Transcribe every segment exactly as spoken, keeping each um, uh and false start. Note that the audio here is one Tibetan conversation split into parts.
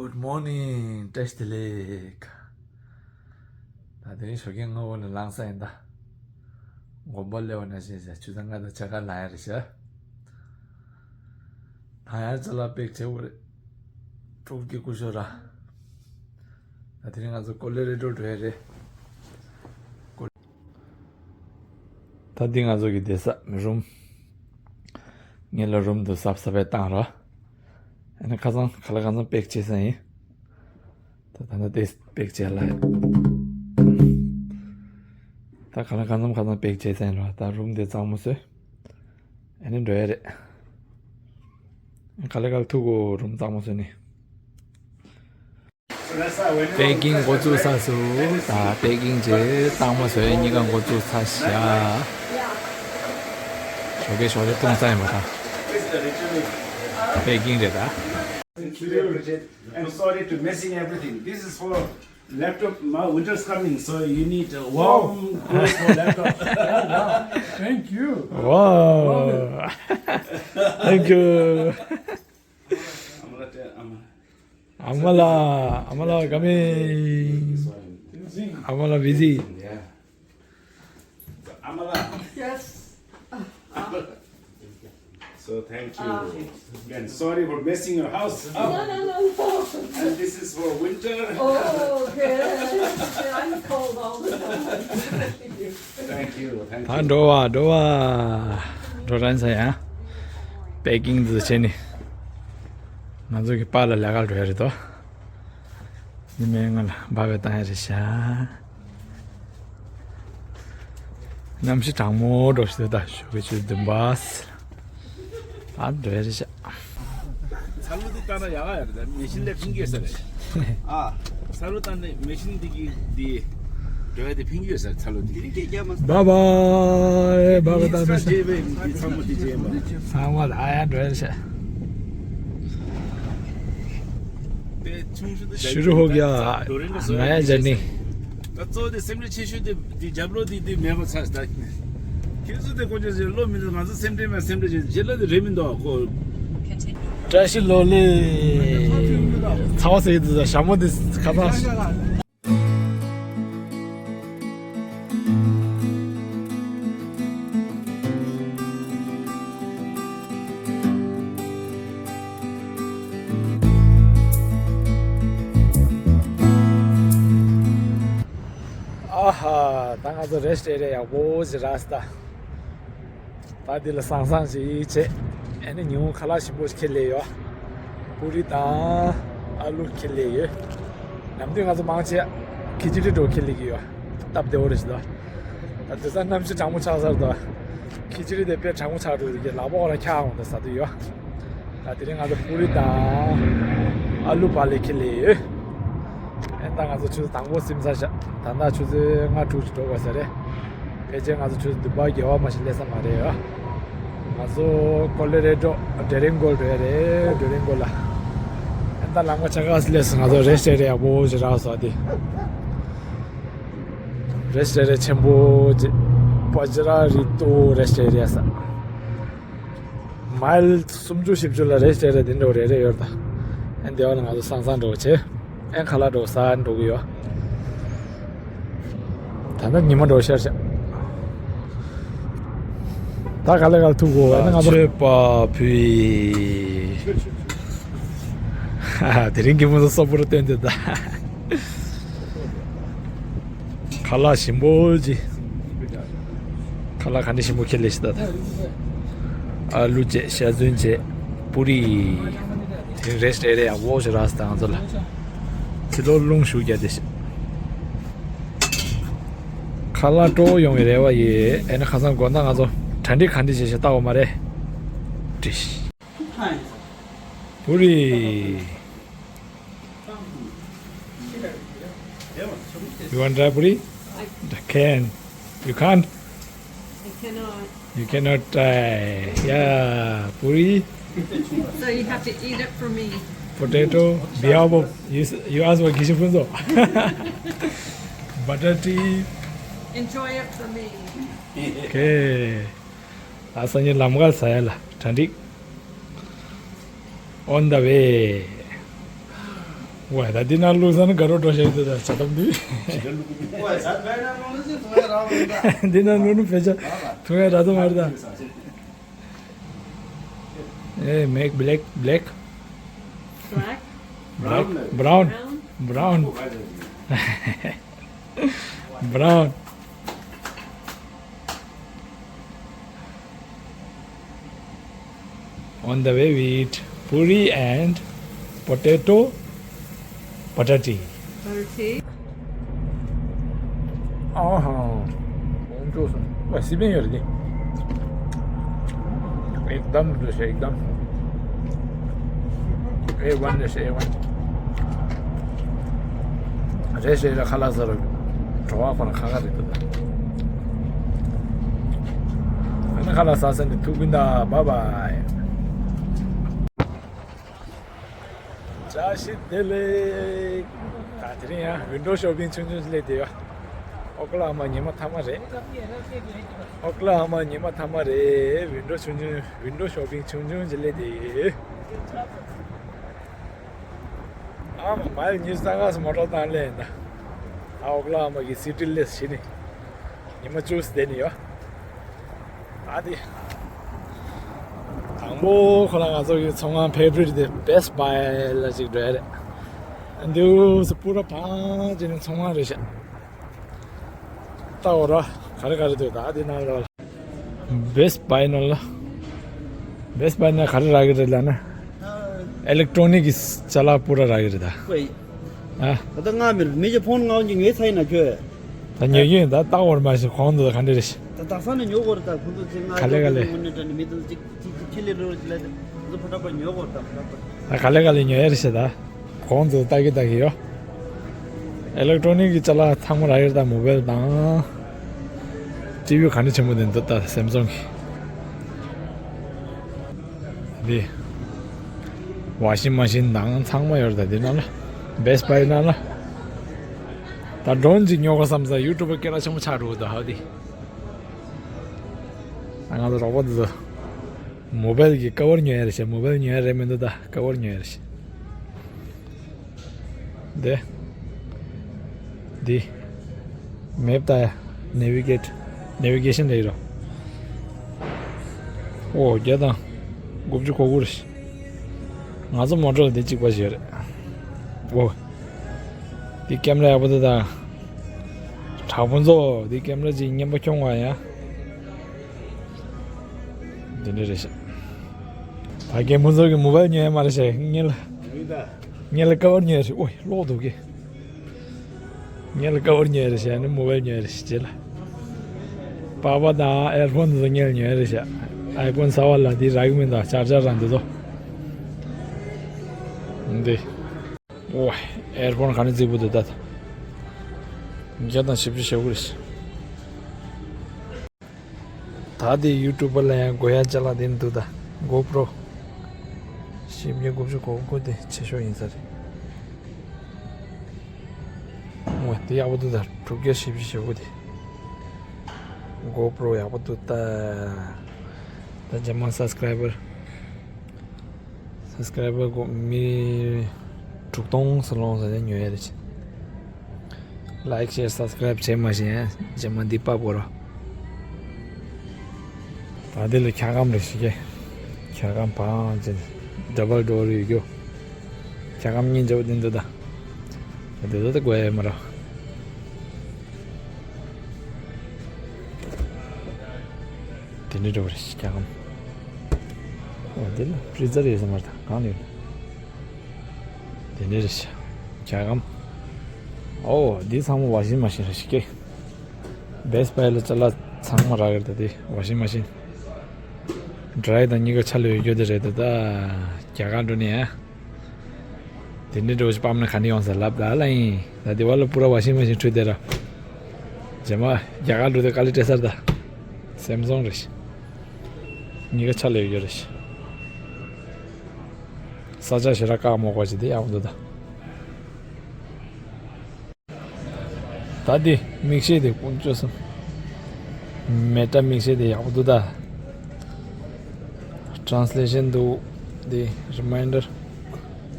Good morning. བཀྲ་ཤིས་བདེ་ལེགས། ད་དེ་རིང་ཞོགས་ཀས་སྔ་པོ་ནས་ལངས་ས་ཡིན་ད། དགོན་པ་སླེབས་པ་ནང་བཞིན་བྱས་ཆུ་ཚོད་ལྔ་དང་ཕྱེད་ཀ་ལངས་ཡ་རེད་ཤག་ད་ཡང་ཅ་ལག་པེག་བྱེད་དགོས་རེད། སྤྲོ་སྐྱིད་སྐུ་ཞབས་ར། ད་དེ་རིང་ང་ཚོ་ཀོ་ལོ་རེ་ཌོ་འགྲོ་ཡ་རེད། ཀོ་ད་འདི་ང་ཚོ་གི་བསྡད་ས་རུམ། ངེད་ལ་རུམ་དུ་གཟབ་གཟབ་པའི་བཏང་ར། ཨ་ནི་ཁ་སང་ཁ་ལག་ཁ་སང་པེག་བྱས་ས་ཡིན། ད་ད་ནི་དེ་པེག་བྱས་ལ། ད་ཁ་ལག་ཁ་སང་ཁ་སང་པེག་བྱས་ས་ཡིན་ར། ད་རུམ་དེ་གཙང་མ་བཟོས། ཨ་ནི་འགྲོ་ཡ་རེད། ཁ་ལག་ཁ་ལག་ཐུག་གོ། རུམ་གཙང་མ་བཟོས་ནི། པེ་ཀིང་འགོ་བཙུགས་ས་སུ། ད་པེ་ཀིང་བྱས་གཙང་མ་བཟོས་གཉིས་ཀ་འགོ་བཙུགས་ཚར་ཤག་ཞོགས་ཀས་ཞོགས་ཇ་འཐུང་ས་ཡིན་པ་དང་། པེ་ཀིང་རེད་ད། I'm sorry to messing everything. This is for laptop. My winter's coming, so you need a warm clothes for laptop. Thank you. Wow. Thank you. I'm gonna tell, I'm ཨ་མ་ལགས། ཨ་མ་ལགས་coming. ཨ་མ་ལགས་བི་ཟི། Yeah. ཨ་མ་ལགས། Yes. So thank you. Again, sorry for messing your house up. No, no, no, no. And this is for winter. Oh, okay. I'm cold all the time. Thank you. Thank you. ད་འགྲོ་བ་འགྲོ་བ། འགྲོ་རན་ས་ཡ། པེ་ཀིང་འདི་བྱས་ནི། ང་ཚོ་གི་པཱ་ལགས་ལས་ཀ་འགྲོ་ཡ་རེད་དོ། ཉི་མའི་སྔ་ལ་འབའ་བའི་བཏང་ཡ་རེད་ཤག་གནམ་གཤིས་གྲང་མོ་འགྲོ་ཞིག་ད་ཞོགས་པའི་ཆུ་ཚོད་བདུན་པ། ཨ་འགྲོ་ཡ་རེད་ཤག་ཚ་ལུ་དེ་བཏང་ན་ཡག་ག་ཡ་རེད། མེ་ཤིན་ལས་ཕིང་གི་ཡོད་ས་རེད། ཨ། ཚ་ལུ་བཏང་ནས་མེ་ཤིན་འདི་གི་འདི་འགྲོ་ཡ་དེ་ཕིང་གི་ཡོད་ས་རེད། ཚ་ལུ་དེ། བཱའི་བཱའི། བཱའི་བཱའི། ད་ཚ་ལུ་དེ་རྗེས་མ་འདི་ཚང་མ་དེ་རྗེས་མ། ཚང་མ་ལ་ཡ་འགྲོ་ཡ་ཤག་ཤུ་རུ་ཧོ་གི་ཡ། ང་ཡ་ཇར་ནི། ད་གཙོ་བོ་དེ་སེམས་ཁྲལ་ཆེ་ཤོས་དེ་དེ་རྒྱབ་ལོགས་དེ་དེ་མེད་པ་ཚར་ད། ཁྱེད་ཚོ་དེ་ཀོ་ཅོ་ཅོ་བློ་མི་འདུག་ང་ཚོ་སེམས་ཁྲལ་མེད། སེམས་ཁྲལ་ཆེ་རྒྱབ་ལོགས་དེ་རེད་མི་འདུག་ཨ་ཁོ། བཀྲ་ཤིས་ལོ་ལེགས། ཚ་བ་ཟེར་གྱི་འདུག་ད་ཞྭ་མོ་དེ་ཁ་པར། ཨ་ཧ། ད་ང་ཚོ་རེ་སི་ཊི་ཨེ་རི་ཡ་ཡག་པོ་ཞིག་རག་སོང་ད། ད་འདི་ལ་སང་སང་ཞིག་བྱས། ཨ་ནི་ཉིན་གུང་ཁ་ལག་ཞིམ་པོ་ཞིག་ཁྱེར་སླེབས་ཡོད། པུ་རི་དང་ཨ་ལུ་ཁྱེར་སླེབས་ཡོད། ནམ་དུས་ང་ཚོ་མང་ཆེ་ཁི་ཅི་རི་འདྲ་བོ་ཁྱེར་སླེབས་ཀྱི་ཡོད། སྟབས་བདེ་བོ་རེད་ཤག་ད། ད་དེང་སང་གནམ་གཤིས་གྲང་མོ་ཆགས་ཚར་འདུག་ཁི་ཅི་རི་དེ་དཔེ་གྲང་མོ་ཆགས་འགྲོ་གི་རེད། ལག་པ་འོག་ལ་འཁྱག་འོང་དུས་ཟ་དུས་ཡོད། ད་དེ་རིང་ང་ཚོ་པུ་རི་དང་ཨ་ལུ་བག་ལེབ་ཁྱེར་སླེབས་ཡོད། ཨེ་ད་ང་ཚོ་ཆུ་ཚོད་དང་པོ་ཟིན་ཚར་ཤག་ད་ལྟ་ཆུ་ཚོད་ལྔ་དྲུག་ཅིག་འགྲོ་དགོས་ས་རེད། ཕལ་ཆེར་ང་ཚོ་ཆུ་ཚོད་བདུན་པ་བརྒྱད་པ་མ་ཞིག་སླེབས་ས་མ་རེད་ཡ། ང་ཚོ་ཀོ་ལོ་རེ་ཌོ་ཌེ་རིང་གོལ་འགྲོ་ཡ་རེད། ཌེ་རིང་གོལ་ལ། ཨེ་ད་ལམ་ཁ་ཆ་ག་སླེབས་སོང་། ང་ཚོ་རེ་སི་ཊི་ཨེ་རི་ཡ་ཡག་པོ་ཞིག་རག་སོང་དེ། རེ་སི་ཊི་ཨེ་རི་ཡ་ཆེན་པོ་ཅིག་པ་ཇི་ར་རི་ཏོ་རེ་སི་ཊི་ཨེ་རི་ཡ་ཟེར། མའིལ་སུམ་ཅུ་བཞི་བཅུ་ལ་རེ་སི་ཊི་ཨེ་རི་ཡ་དེ་འདྲ་རེ་རེ་ཡོད་ད། ཨེ་འདི་བ་ལ་ང་ཚོ་སང་སང་འགྲོ་བྱེད། ཨེ་ཁ་ལག་འགྲོ་ཟ་འགྲོ་གི་ཡོད། ད་ནི་ཉི་མ་འགྲོ་ཤར་ཤག་ད་ག་ལེ་ག་ལེ་ཐུག་གོ་ཨེ་ན་ང་ཚོ། མཆོད་པ་ཕུལ། དེ་རིང་གི་མོ་ཚོ་སོབ་པོ་རུ་བསྟན་དེ་ད། ཁ་ལག་ཞིམ་པོ་ཅིག་ཁ་ལག་ག་འདྲ་ཞིམ་པོ་ཁྱེར་སླེབས་ཤག་ད། ཨ་ལུ་བྱས། ཤ་ཚུན་བྱས། པུ་རི། དེ་རིང་རེ་སི་ཊི་ཨེ་རི་ཡ་ཡག་པོ་ཞིག་རག་སོང་ད་ང་ཚོ་ལ། ཕྱི་ལོགས་རླུང་ཤུགས་རྒྱག་བསྡད་ཤག་ཁ་ལག་སྤྲོ་པོ་ཡོང་བའི་རེ་བ་ཡོད། ཨེ་ན་ཁ་སང་དགོང་དག་ང་ཚོ་གྲ་སྒྲིག་ག་འདྲ་བྱས་ཤག་ལྟ་དགོས་མ་རེད། བྲིས། པུ་རི། You want try puri? I can. You can't? I cannot. You cannot try. Yeah, puri. So you have to eat it for me. Potato, bihawa, you, s- you ask for kishifunzo. Butter tea. Enjoy it for me. Okay. ད་སང་ཉིན་ལམ་ཁ་ཟ་ཡ་ལ་གྲ་སྒྲིག On the way. ཝེ་ད་འདི་ན་ལུག་ས་ནི་དགའ་རོགས་འགྲོ་ཤེས་འདུག་ད་ཆ་ཏམ་འདི། འདི་ན་ལུག་ནི་ཕེ་ཆ་ཐུང་ཡ་ར་མ་རེད་ད། Hey, make black, black. Black? Black. Brown. Brown. Brown. Brown. On the way we eat puri and potato, patati. Patati. ཨ་ཧ། ཁོང་ཚོ་སུ། ཝ་སི་པན་ཡོད་རེད་དེ། ཨེག་དམ་འདུག་ཤེ་ཨེག་དམ། ཨེ་ཝན་རེད་ཤེ་ཨེ་ཝན། རེད་ཤེ་ར་ཁ་ལག་ཟ་ར། བྲོ་བ་ཁོ་ན་ཁ་ཁ་རེད་འདུག་ད། ཨ་ནི་ཁ་ལག་ཟ་ས་འདི་ཐུག་གིན་ད། བཱའི་བཱའི། བཀྲ་ཤིས་བདེ་ལེགས། ད་དེ་རིང་ཡང་ཝིན་ཌོ་ཤོ་པིང་ཆུང་ཆུང་སླེབས་བསྡད་ཡོད། ཨོ་ཀ་ལ་ཧོ་མ་ཉི་མ་མཐའ་མ་རེད། ཨོ་ཀ་ལ་ཧོ་མ་ཉི་མ་མཐའ་མ་རེད། ཝིན་ཌོ་ཆུང་ཆུང་ཝིན་ཌོ་ཤོ་པིང་ཆུང་ཆུང་ཅིག་སླེབས་བསྡད་ཡོད། ཨ་མ་མལ་ཉི་ཤུ་རྩ་ལྔ་སུ་མོ་ཊ་བཏང་སླེབས་ཡིན་ད། ཨོ་ཀ་ལ་ཧོ་མ་གི་སི་ཊི་ལེས་ཤི་ནི། ཉི་མ་བཅུ་བསྡད་ནི་ཡོད། ཨ་དེ། དང་པོ་ཁོ་ལ་ང་ཚོ་གི་ཚོང་ཁང་ཕེ་བ་རིཊ་དེ་བེ་སི་བྷའི་ལ་ཅིག་འགྲོ་ཡ་རེད། ཨ་འདིའུ་སུ་པུ་ར་བང་ཅི་ནི་ཚོང་ཁང་རེད་ཤག་ལྟ་འོ་ར་ག་རེ་ག་རེ་འདུག་ད་དེ་ནང་ལ། བེ་སི་བྷའི་ནང་ལ། བེ་སི་བྷའི་ནང་ག་རེ་རག་གི་རེད་ལབ་ན། ཨེ་ལེག་ཊོ་ནིག་གི་ཅ་ལག་པུ་ར་རག་གི་རེད་ད། ཨ། ད་ལྟ་ང་མི་མི་ཅི་ཕོན་ང་འོན་ཅི་ཉོས་ཚར་ཡིན་ན་ཁྱོད། ད་ཉོས་ཡིན་ད་ལྟ་བར་མ་ཤེས་གོང་དུ་ག་འདྲ་རེད། ད་དག་ས་ནས་ཉོ་དགོས་རེད་ད་ཁོང་ཚོ་ཚེ་ང་ག་ལེ་ག་ལེ། ངོ་ནས་དྲན་ནས་མི་དང་གཅིག་གཅིག་གཅིག་ལས་རོགས་ལས་ཁོང་ཚོ་ཕ་ཏྲ་པ་ཉོ་དགོས་རེད་ད་ཕ་ཏྲ་པ། ད་ག་ལེ་ག་ལེ་ཉོ་ཡ་རེད་ཤེ་ད། གོང་དུ་ལྟ་གི་ལྟ་གི་ཡོད། ཨེ་ལེག་ཊོ་ནིག་གི་ཅ་ལག་ཚང་མ་རག་ཡོད་ད། མོ་བེལ་དང་། ཊི་ཝི་ག་འདྲ་ཆེན་པོ་དེ་འདུག་ད་སེམ་སུང་གི། འདི། ཝ་ཤིང་མ་ཤིན་དང་ཚང་མ་ཡོད་རེད་ད་འདི་ནང་ལ། བེ་སི་བྷའི་ནང་ལ། ད་ཌོན་ཅིག་ཉོ་དགོས་བསམ་ས་ཡུ་ཊུབ་པ་སྐད་གྲགས་ཆེན་པོ་ཆགས་འགྲོ་གི་འདུག་ཧ་དི། ང་ཚོ་རོགས་པ་འདི་ཚོ། མོ་བེལ་གྱི་ཀ་བར་ཉོ་ཡ་རེད་ཤག་མོ་བེལ་ཉོ་ཡ་རེད་མི་འདུག་ད་ཀ་བར་ཉོ་ཡ་རེད་ཤག་འདི། འདི། མེབ་ལྟ་ཡ། ནེ་བི་གེ་ཊི། ནེ་བི་གེ་ཤན་རེད་རོ། ཨོ་བརྒྱ་དང་དགུ་བཅུ་གོ་དགུ་རེད། ང་ཚོ་མོ་ཊ་ལ་འདི་གཅིག་པ་ཞིག་ཡོད་རེད། ཨོ། འདི་ཀེམ་ར་ཡག་པོ་འདུག་ད། དྲག་པོ་ཚོ་འདི་ཀེམ་ར་གཅིག་མཉེན་པོ་ཁྱོང་བ་ཡ། འདི་འདྲ་རེད་ཤག་ད་རྒན་ཕུན་ཚོགས་ཀྱི་མོ་བལ་ཉོས་ཡ་མ་རེད་ཤག་ངེད་ལ། ངེད་ལ་ཀ་བར་ཉོས་ཡ་རེད། ཨོ་ལོག་འདུག་གི་ངེད་ལ་ཀ་བར་ཉོས་ཡ་རེད་ཤག་ནི་མོ་བལ་ཉོས་ཡ་རེད་ཤག་རྗེས་ལ། པགས་པ་དང་ཨེར་ཕོན་དེ་ཚོ་ངེད་ལ་ཉོས་ཡ་རེད་ཤག་ཨའི་ཕོན་གསར་པ་ལ་འདི་རག་གི་མི་འདུག་ཅར་ཅར་རང་འདི་ཚོ། འདི། ཨོ། ཨེར་ཕོན་ག་ནས་རྫིག་པོ་འདུག་ད། བརྒྱ་དང་བཞི་བཅུ་ཞེ་དགུ་རེད། ད་དེ་ཡུ་ཊུབ་པ་ལ་ཡང་དགོས་ཡ་ཅ་ལག་དེ་འདུག་ད། གོ་པྲོ། བཞི་བརྒྱ་དགུ་བཅུ་གོ་དགུ་དེ་ཆེ་ཤོས་ཡིན་ས་རེད། ཨོ་དེ་ཡག་པོ་འདུག་ད། དྲུག་བརྒྱ་བཞི་བཅུ་ཞེ་དགུ་དེ། གོ་པྲོ་ཡག་པོ་འདུག་ད། ད་རྗེས་མ་སབ་སི་ཀ་རའི་བར། སབ་སི་ཀ་རའི་བར་གོ་མི་དྲུག་སྟོང་ཙམ་ལོངས་ཟེར་ནས་ཉོ་ཡ་རེད། ལའིག་ཤེར་སབ་སི་ཀ་རའིབ་བྱེད་མ་ཤེས་ཡ། རྗེས་མ་འདི་པ་བོ་རོ། ད་འདི་ལ་འཁྱག་སྒམ་རེ་ཞིག་གེ། འཁྱག་སྒམ་བང་ཅན། ཌབ་བལ་ཌོར་ཡོད་རྒྱུ། འཁྱག་སྒམ་གཉིས་འཇོག་འདི་འདུག་ད། འདི་འདུག་ད་དགོས་ཡ་མ་རོ། དེ་འདྲ་འགྲོ་བ་རེད་ཤག་འཁྱག་སྒམ། འོ་འདི་ལ་ཕི་རི་ཛར་ཡོད་ས་མ་རེད་ད་གང་ལ་ཡོད། དེ་འདྲ་རེད་ཤག་འཁྱག་སྒམ། ཨོ་འདི་ཚང་མ་ཝ་ཤིང་མ་ཤིན་རེད་ཤག་གེ། བེ་སི་བྷའི་ལ་ཅ་ལག་ཚང་མ་རག་གི་རེད་ད་དེ་ཝ་ཤིང་མ་ཤིན། ཌ་རའི་དང་གཉིས་ཀ་ཆ་ལ་ཡོད་རྒྱུ་དེ་རེད་ད་ད། རྒྱ་གར་འགྲོ་ནས་ཡ། དེ་འདྲའི་འགྲོ་ཞིག་པམ་ནས་ག་ནས་ཡོང་ཟེར་ལབ་ད་ལ་ཡིན། ད་དེ་བ་ལ་པུ་ར་ཝ་ཤིང་མ་ཤིན་ཁྲུས་དེ་ར། རྗེས་མ་རྒྱ་གར་འགྲོ་དེ་དཀའ་ལས་སྤྲད་ས་རེད་ད། སེམ་སོང་རེད་ཤག་གཉིས་ཀ་ཆ་ལ་ཡོད་རྒྱུ་རེད་ཤག་ས་ཆ་ཞེ་དྲག་བཀག་མ་དགོས་ཞིག་དེ་ཡག་པོ་འདུག་ད། ད་འདི་མིག་ཤེལ་དེ་དཀོན་མཆོག་གསུམ། མེ་ཏྲ་མིག་ཤེལ་དེ་ཡག་པོ་འདུག་ད། ཊ་རན་སི་ལེ་ཤན་འདུག་འདི་རི་མའིན་ཌར།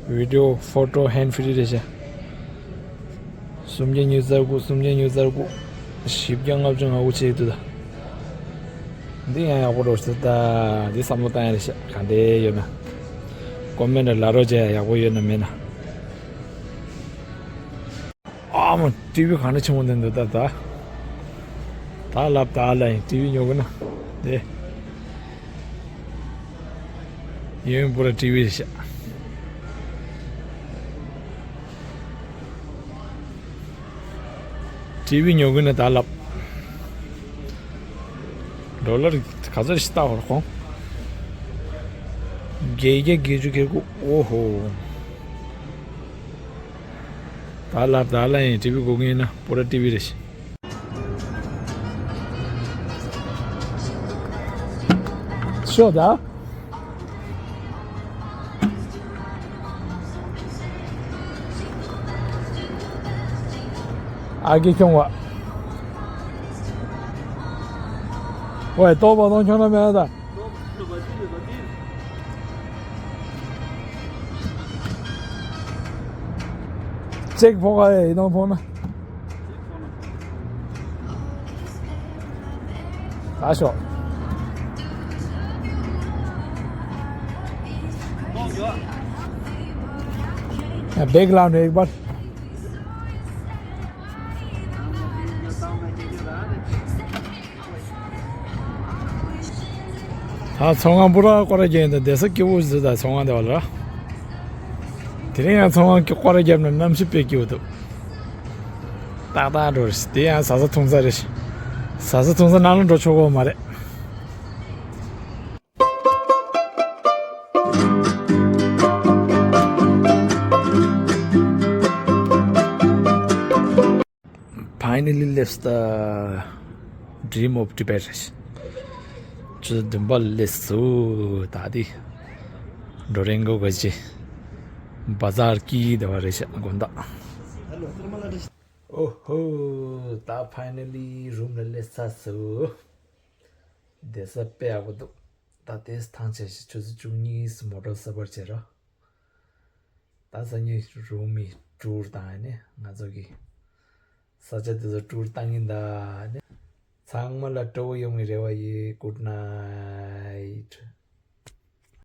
video photo hand free རེད་ཤག་སུམ་བརྒྱ་ཉི་ཤུ་རྩ་དགུ། སུམ་བརྒྱ་ཉི་ཤུ་རྩ་དགུ། བཞི་བརྒྱ་ལྔ་བཅུ་ང་དགུ་བྱས་འདུག་ད། འདི་ཡང་ཡག་པོ་འགྲོ་ཤག་ད། འདི་བསམ་བློ་བཏང་ཡ་རེད་ཤག་ག་འདྲ་ཡོད་ན། ཀོ་མེན་ཊི་ལ་རོགས་བྱས་ཡག་པོ་ཡོད་ན་མེད་ན། ཨ་མ། ཊི་ཝི་ག་འདྲ་ཆེན་པོ་འདི་འདུག་ད། ད་ད་ལབ་ད་ལ་ཡིན། ཊི་ཝི་ཉོ་གི་ན་དེ། ཡིན་པོ་ར་ཊི་ཝི་རེད་ཤག་ཊི་ཝི་ཉོ་གི་ན་ད་ལབ། ཌོ་ལར་ག་ཚོད་ཞིག་ལྟ་བར་ཁོང་། བརྒྱད་བརྒྱ་བརྒྱད་ཅུ་གྱ་དགུ། ཨོ་ཧོ། ད་ལ་ད་ལ་ཡིན། ཊི་ཝི་དགོས་ཀྱི་ཡིན་ན་པོ་ར་ཊི་ཝི་རེད། ཤོག་ད། ཨ་ཀི་ཁྱོང་བ། ཝེ། ཏོ་བ་ཏོང་ཁྱོང་ན་མེད་ད། ཅེག་ཕོག་ག་ཡེ་ཡིན་ནང་ཕོག་ན། ད་ཤོག་ཡ། བེག་ལ་ནས་ཨེག་བར། ད་ཚོང་ཁང་པུ་ར་སྐོར་ར་རྒྱག་ཡིན་ད། བསྡད་ས་སྐྱིད་པོ་ཞིག་འདུག་ད་ཚོང་ཁང་དེ་བ་ལ། དེ་རིང་ཡང་ཚོང་ཁང་གི་སྐོར་ར་བརྒྱབ་ན་གནམ་གཤིས་དཔེ་སྐྱིད་པོ་འདུག་ཏག་ཏག་འགྲོ་རེད། དེ་ཡང་བཟའ་ཚང་འཐུང་ས་རེད། བཟའ་ཚང་འཐུང་ས་ནང་ལ་འགྲོ་ཆོག་གི་མ་རེད། Finally left the Dream of Tibet. ཆུ་ཚོད་བདུན་པ་ལ་སླེབས་སོང་། ད་དེ་འགྲོ་རན་གོ་ག་ཅི། བ་ཛར་སྐྱིད་དེ་བ་རེད་ཤག་དགོང་དག་ཨོ་ཧོ། ད་finally room ལ་སླེབས་ཚར་སོང་། བསྡད་ས་དཔེ་ཡག་པོ་འདུག་ད་དེ་ཐང་ཆད་ཤག་ཆུ་ཚོད་བཅུ་གཉིས་སུ་མོ་ཊ་གསར་པ་བྱས་ར། ད་སང་ཉིན་རུམ་མི་ཊུར་བཏང་ནས་ང་ཚོ་གི་ས་ཆ་དེ་ཚོ་ཊུར་བཏང་གིན་ད་ནས། ཚང་མ་ལ་སྤྲོ་བོ་ཡོང་བའི་རེ་བ་ཡོད། Good night.